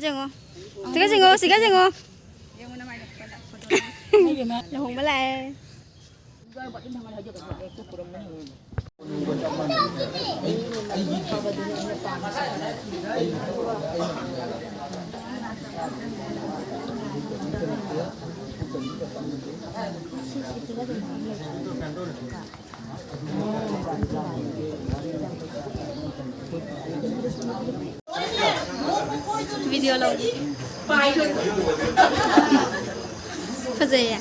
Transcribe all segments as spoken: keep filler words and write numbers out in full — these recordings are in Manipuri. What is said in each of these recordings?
ꯌꯦꯡꯉꯣ꯫ ꯁꯤꯒ ꯌꯦꯡꯉꯣ, ꯁꯤꯒ ꯌꯦꯡꯉꯣ꯫ ꯂꯨꯍꯣꯡꯕ ꯂꯥꯛꯑꯦ꯫ Video ꯂꯧꯒꯦ꯫ ꯐꯖꯩꯌꯦ꯫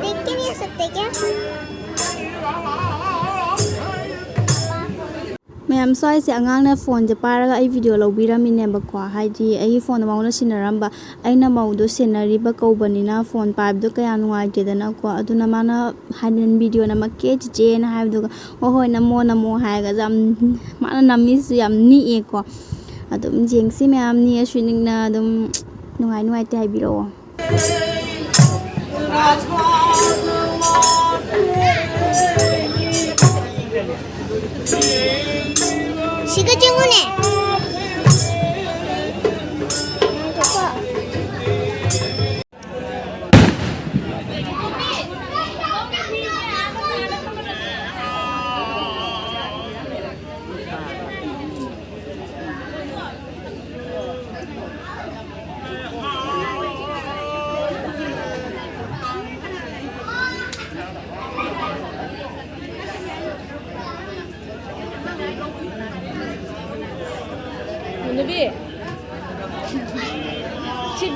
देख के नहीं आ सकते क्या? ꯃꯌꯥꯝ, ꯁ꯭ꯋꯥꯏꯁꯦ ꯑꯉꯥꯡꯅ ꯐꯣꯟꯁꯦ ꯄꯥꯏꯔꯒ ꯑꯩ ꯚꯤꯗꯤꯑꯣ ꯂꯧꯕꯤꯔꯝꯃꯤꯅꯦꯕꯀꯣ꯫ ꯍꯥꯏꯗꯤ ꯑꯩꯒꯤ ꯐꯣꯟꯗꯣ ꯃꯉꯣꯟꯗ ꯁꯤꯟꯅꯔꯝꯕ, ꯑꯩꯅ ꯃꯧꯗꯣ ꯁꯦꯟꯅꯔꯤꯕ ꯀꯧꯕꯅꯤꯅ ꯐꯣꯟ ꯄꯥꯏꯕꯗꯣ ꯀꯌꯥ ꯅꯨꯡꯉꯥꯏꯇꯦꯗꯅꯀꯣ꯫ ꯑꯗꯨꯅ ꯃꯥꯅ ꯍꯥꯏꯗꯤ ꯚꯤꯗꯤꯑꯣ ꯅꯝꯃꯛꯀꯦ ꯆꯤꯆꯦꯅ ꯍꯥꯏꯕꯗꯨꯒ, "ꯍꯣꯏ ꯍꯣꯏ, ꯅꯝꯃꯣ ꯅꯝꯃꯣ" ꯍꯥꯏꯔꯒ ꯌꯥꯝ, ꯃꯥꯅ ꯅꯝꯃꯤꯁꯨ ꯌꯥꯝ ꯅꯤꯛꯑꯦꯀꯣ꯫ ꯑꯗꯨꯝ ꯌꯦꯡꯁꯤ ꯃꯌꯥꯝ, ꯅꯤꯛꯑꯁꯨ ꯅꯤꯛꯅ ꯑꯗꯨꯝ ꯅꯨꯡꯉꯥꯏ ꯅꯨꯡꯉꯥꯏꯇꯦ ꯍꯥꯏꯕꯤꯔꯛꯑꯣ꯫ ꯁꯤꯒ ꯆꯤꯡꯉꯨꯅꯦ꯫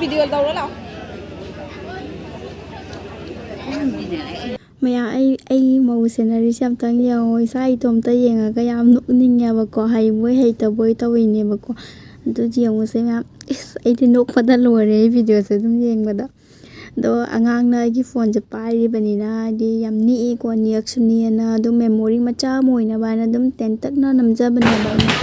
ꯚꯤꯗꯤꯑꯣ ꯇꯧꯔꯣ ꯂꯥꯛꯑꯣ꯫ ꯃꯌꯥꯝ, ꯑꯩ, ꯑꯩ ꯃꯧ ꯁꯦꯟꯅꯔꯤꯁꯦ ꯑꯝꯇꯪ ꯌꯦꯡꯉꯣ꯫ ꯏꯁꯥ ꯏꯇꯣꯝꯇ ꯌꯦꯡꯉꯒ ꯌꯥꯝ ꯅꯣꯛꯅꯤꯡꯉꯦꯕꯀꯣ, ꯍꯩꯕꯣꯏ ꯍꯩꯇꯕꯣꯏ ꯇꯧꯔꯤꯅꯦꯕꯀꯣ꯫ ꯑꯗꯨ ꯌꯦꯡꯉꯨꯁꯦ ꯃꯌꯥꯝ꯫ ꯏꯁ, ꯑꯩꯗꯤ ꯅꯣꯛꯄꯗ ꯂꯣꯏꯔꯦ ꯑꯩ ꯚꯤꯗꯤꯑꯣꯁꯦ ꯑꯗꯨꯝ ꯌꯦꯡꯕꯗ꯫ ꯑꯗꯣ ꯑꯉꯥꯡꯅ ꯑꯩꯒꯤ ꯐꯣꯟꯁꯦ ꯄꯥꯏꯔꯤꯕꯅꯤꯅ, ꯍꯥꯏꯗꯤ ꯌꯥꯝ ꯅꯤꯛꯑꯦꯀꯣ, ꯅꯤꯛꯑꯁꯨ ꯅꯤꯛꯑꯦꯅ ꯑꯗꯨꯝ ꯃꯦꯃꯣꯔꯤ ꯃꯆꯥ ꯑꯃ ꯑꯣꯏꯅꯕ ꯍꯥꯏꯅ ꯑꯗꯨꯝ ꯇꯦꯟꯇꯛꯅ ꯅꯝꯖꯕꯅꯦꯕ ꯑꯩꯅ꯫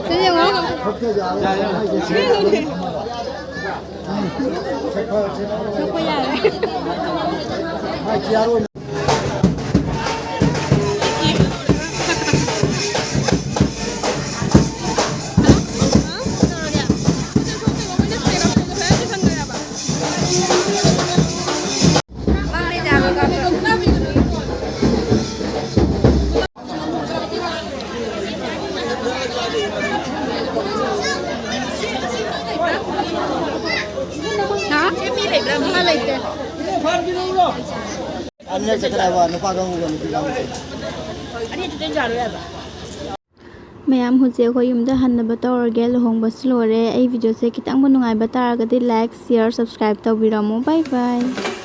ꯁꯤ ꯌꯦꯡꯉꯣ꯫ ꯊꯣꯛꯄ ꯌꯥꯔꯦ꯫ ꯍꯥ? ꯃꯥ ꯂꯩꯇꯦ꯫ ꯑꯅꯤꯔꯛ ꯆꯠꯈ꯭ꯔꯦ ꯍꯥꯏꯕ, ꯅꯨꯄꯥ ꯀꯥꯡꯕꯨꯒ ꯅꯨꯄꯤ ꯀꯥꯡꯕꯨꯒ꯫ ꯃꯌꯥꯝ, ꯍꯧꯖꯤꯛ ꯑꯩꯈꯣꯏ ꯌꯨꯝꯗ ꯍꯟꯅꯕ ꯇꯧꯔꯒꯦ꯫ ꯂꯨꯍꯣꯡꯕꯁꯨ ꯂꯣꯏꯔꯦ꯫ ꯑꯩ ꯚꯤꯗꯤꯑꯣꯁꯦ ꯈꯤꯇꯪꯕꯨ ꯅꯨꯡꯉꯥꯏꯕ ꯇꯥꯔꯒꯗꯤ like, share, subscribe ꯇꯧꯕꯤꯔꯝꯃꯣ꯫ Bye bye꯫